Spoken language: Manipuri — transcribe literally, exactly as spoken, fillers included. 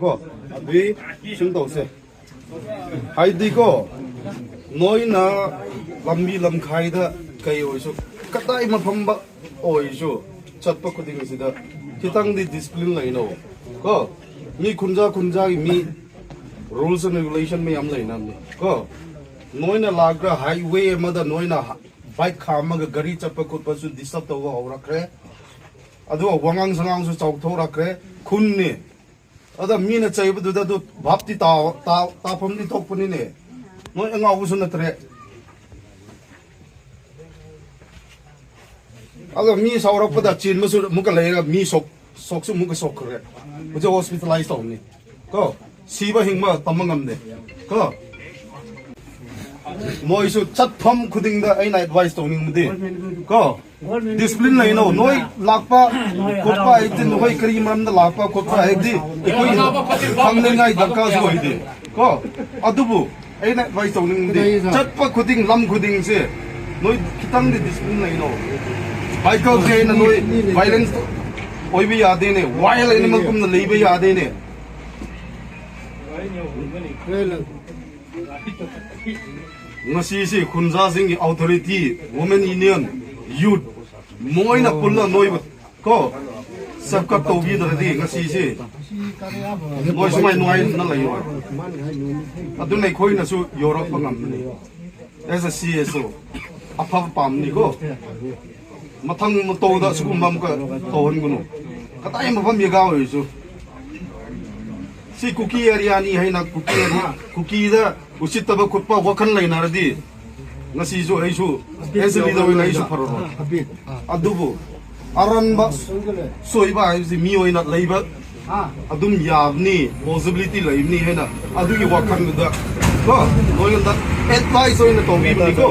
ꯀꯣ, ꯑꯗꯨꯏ ꯁꯨꯝ ꯇꯧꯁꯦ꯫ ꯍꯥꯏꯗꯤꯀꯣ, ꯅꯣꯏꯅ ꯂꯝꯕꯤ ꯂꯝꯈꯥꯏꯗ ꯀꯩ ꯑꯣꯏꯁꯨ, ꯀꯗꯥꯏ ꯃꯐꯝꯗ ꯑꯣꯏꯁꯨ, ꯆꯠꯄ ꯈꯨꯗꯤꯡꯁꯤꯗ ꯈꯤꯇꯪꯗꯤ discipline ꯂꯩꯅꯧ ꯀꯣ꯫ ꯃꯤ ꯈꯨꯟꯖꯥ ꯈꯨꯟꯖꯥꯒꯤ ꯃꯤ rules and regulation ꯃꯌꯥꯝ ꯂꯩꯅꯕꯅꯤ ꯀꯣ꯫ ꯅꯣꯏꯅ ꯂꯥꯛꯈ꯭ꯔ highway ꯑꯃꯗ ꯅꯣꯏꯅ bike ꯈꯥꯝꯃꯒ ꯒꯥꯔꯤ ꯆꯠꯄ ꯈꯣꯠꯄꯁꯨ disturb ꯇꯧꯕ ꯍꯧꯔꯛꯈ꯭ꯔꯦ꯫ ꯑꯗꯨꯒ ꯋꯥꯉꯥꯡ ꯁꯉꯥꯡꯁꯨ ꯆꯥꯎꯊꯣꯔꯛꯈ꯭ꯔꯦ꯫ ꯈꯨꯟꯅꯤ꯫ ꯑꯗ ꯃꯤꯅ ꯆꯩꯕꯗꯨꯗ ꯑꯗꯨ ꯚꯥꯞꯇꯤ ꯇꯥꯎ-, ꯇꯥꯎ-, ꯇꯥꯐꯝꯗꯤ ꯊꯣꯛꯄꯅꯤꯅꯦ꯫ ꯅꯣꯏ ꯑꯉꯥꯎꯕꯁꯨ ꯅꯠꯇ꯭ꯔꯦ꯫ ꯑꯗꯣ ꯃꯤ ꯁꯥꯎꯔꯛꯄꯗ ꯆꯦꯟꯕꯁꯨ ꯑꯃꯨꯛꯀ ꯂꯩꯔꯒ ꯃꯤ ꯁꯣꯛ-, ꯁꯣꯛꯁꯨ ꯑꯃꯨꯛꯀ ꯁꯣꯛꯈ꯭ꯔꯦ꯫ ꯍꯧꯖꯤꯛ hospitalize ꯇꯧꯕꯅꯤ꯫ ꯀꯣ? ꯁꯤꯕ ꯍꯤꯡꯕ ꯇꯝꯕ ꯉꯝꯗꯦ꯫ ꯀꯣ? ꯃꯣꯏꯁꯨ ꯆꯠꯐꯝ ꯈꯨꯗꯤꯡꯗ ꯑꯩꯅ advice ꯇꯧꯅꯤꯡꯕꯗꯤ, ꯀꯣ? Discipline ꯂꯩꯅꯧ꯫ ꯅꯣꯏ ꯂꯥꯛꯄ ꯈꯣꯠꯄ ꯍꯥꯏꯕꯗꯤ ꯅꯈꯣꯏ ꯀꯔꯤ ꯃꯔꯝꯗ ꯂꯥꯛꯄ ꯈꯣꯠꯄ ꯍꯥꯏꯕꯗꯤ ꯑꯩꯈꯣꯏ ꯈꯪꯅꯤꯡꯉꯥꯏ ꯗꯔꯀꯥꯔꯁꯨ ꯑꯣꯏꯗꯦ꯫ ꯀꯣ? ꯑꯗꯨꯕꯨ ꯑꯩꯅ advice ꯇꯧꯅꯤꯡꯕꯗꯤ ꯆꯠꯄ ꯈꯨꯗꯤꯡ ꯂꯝ ꯈꯨꯗꯤꯡꯁꯦ ꯅꯣꯏ ꯈꯤꯇꯪꯗꯤ discipline ꯂꯩꯅꯧ꯫ Bikerꯁꯦ ꯑꯩꯅ ꯅꯣꯏ violence ꯑꯣꯏꯕ ꯌꯥꯗꯦꯅꯦ꯫ Wild animal ꯀꯨꯝꯅ ꯂꯩꯕ ꯌꯥꯗꯦꯅꯦ꯫ ꯉꯁꯤꯁꯤ ꯈꯨꯟꯖꯥꯁꯤꯡꯒꯤ authority, women union, youth ꯃꯣꯏꯅ ꯄꯨꯜꯂ ꯅꯣꯏꯕ ꯀꯣ, safeguard ꯇꯧꯕꯤꯗ꯭ꯔꯗꯤ ꯉꯁꯤꯁꯤ ꯅꯣꯏ ꯁꯨꯃꯥꯏ ꯅꯨꯡꯉꯥꯏꯅ ꯂꯩꯔꯣꯏ꯫ ꯑꯗꯨꯅ ꯑꯩꯈꯣꯏꯅꯁꯨ ꯌꯧꯔꯛꯄ ꯉꯝꯕꯅꯤ꯫ As a C S O, ꯑꯐꯕ ꯄꯥꯝꯅꯤꯀꯣ꯫ ꯃꯊꯪ ꯃꯇꯧꯗ ꯁꯤꯒꯨꯝꯕ ꯑꯃꯨꯛꯀ ꯇꯧꯍꯟꯒꯅꯨ꯫ ꯀꯗꯥꯏ ꯃꯐꯝ ꯌꯦꯒꯥ ꯑꯣꯏꯔꯁꯨ꯫ ꯁꯤ ꯀꯨꯀꯤ areaꯅꯤ ꯍꯥꯏꯅ ꯀꯨꯀꯤ area, ꯀꯨꯀꯤꯗ ꯎꯁꯤꯠꯇꯕ ꯈꯣꯠꯄ ꯋꯥꯈꯜ ꯂꯩꯅꯔꯗꯤ ꯉꯁꯤꯁꯨ ꯑꯩꯁꯨ as a leader ꯑꯣꯏꯅ ꯑꯩꯁꯨ ꯐꯔꯔꯣꯏ꯫ ꯑꯗꯨꯕꯨ ꯑꯔꯥꯟꯕ ꯁꯣꯏꯕ ꯍꯥꯏꯕꯁꯤ ꯃꯤ ꯑꯣꯏꯅ ꯂꯩꯕ ꯑꯗꯨꯝ ꯌꯥꯕꯅꯤ, possibility ꯂꯩꯕꯅꯤ ꯍꯥꯏꯅ ꯑꯗꯨꯒꯤ ꯋꯥꯈꯜꯗꯨꯗ ꯀꯣ, ꯅꯣꯏꯉꯣꯟꯗ advice ꯑꯣꯏꯅ ꯇꯧꯕꯤꯕꯅꯤꯀꯣ꯫